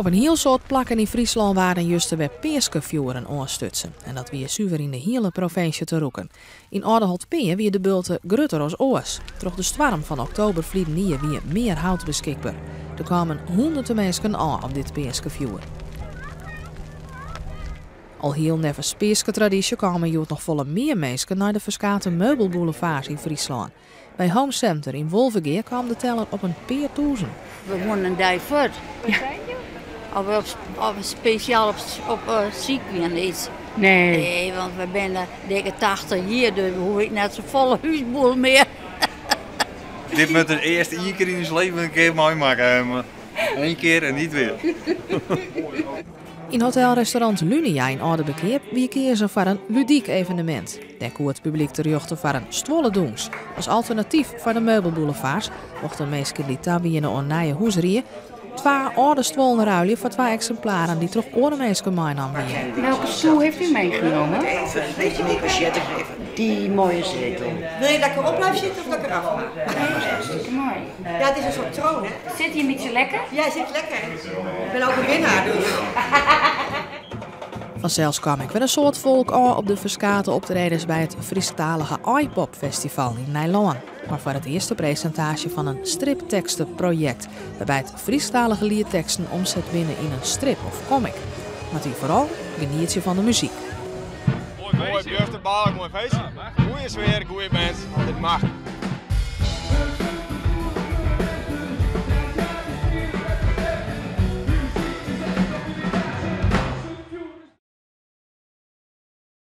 Op in hiel soad plakken yn Fryslân waarden juster wer peaskefjoeren oanstutsen. En dat wie suver yn de hiele provinsje te rûken. Yn Aldeholtpea wie de bulte grutter as oars. Troch de stoarm fan oktober ferline jier wie mear hout beskikber. Der kamen hûnderten minsken ôf op dit peaskefjoer. Alhiel neffens peasketradysje kamen hjoed noch folle mear minsken nei de ferskate meubelboulevards yn Fryslân. By Home Center yn Wolvegea kaam de teller op in pear tûzen. We woene in dei fuort. Of we op, spesjaal op syk wiene iets. Nee. Nee, want we binne dikke 80 jier, dus we hoege ek net safolle húsboel mear. Dit moat er earst ien kear yn ús leven in kear meimakke. Eén kear en niet weer. Yn hotelrestaurant Lunia yn Aldeberkeap wie keazen foar in ludyk evenemint. Dêr koe it publyk terjochte foar in stuolledûns. As alternatyf foar de meubelboulevards mochten minsken dy't ta wiene oan nije húsrie twa âlde stuollen ruilje foar twa eksimplaren dy't troch oare minsken meinaam wiene. Welke stoel heeft u meegenomen? Even een beetje meer cachet geven. Die mooie zetel. Wil je dat ik erop blijf zitten of dat ik eraf ga? Hartstikke mooi. Ja, het is een soort troon, hè? Zit hij een beetje lekker? Ja, hij zit lekker. Ik ben ook een winnaar, dus. Fansels kaam ek wer in soad folk ôf op de ferskate optredens by it Frysktalige Aaipop Festival yn Nijlân. Mar foar it earst de presintaasje fan in stripteksteprojekt, wêrby't Frysktalige lietteksten omset binne yn in strip of comic. Mar it wie foaral genietsje fan de muzyk. Moai bjuster, moai feestje. Goeie sfear, goeie band. Dit mag.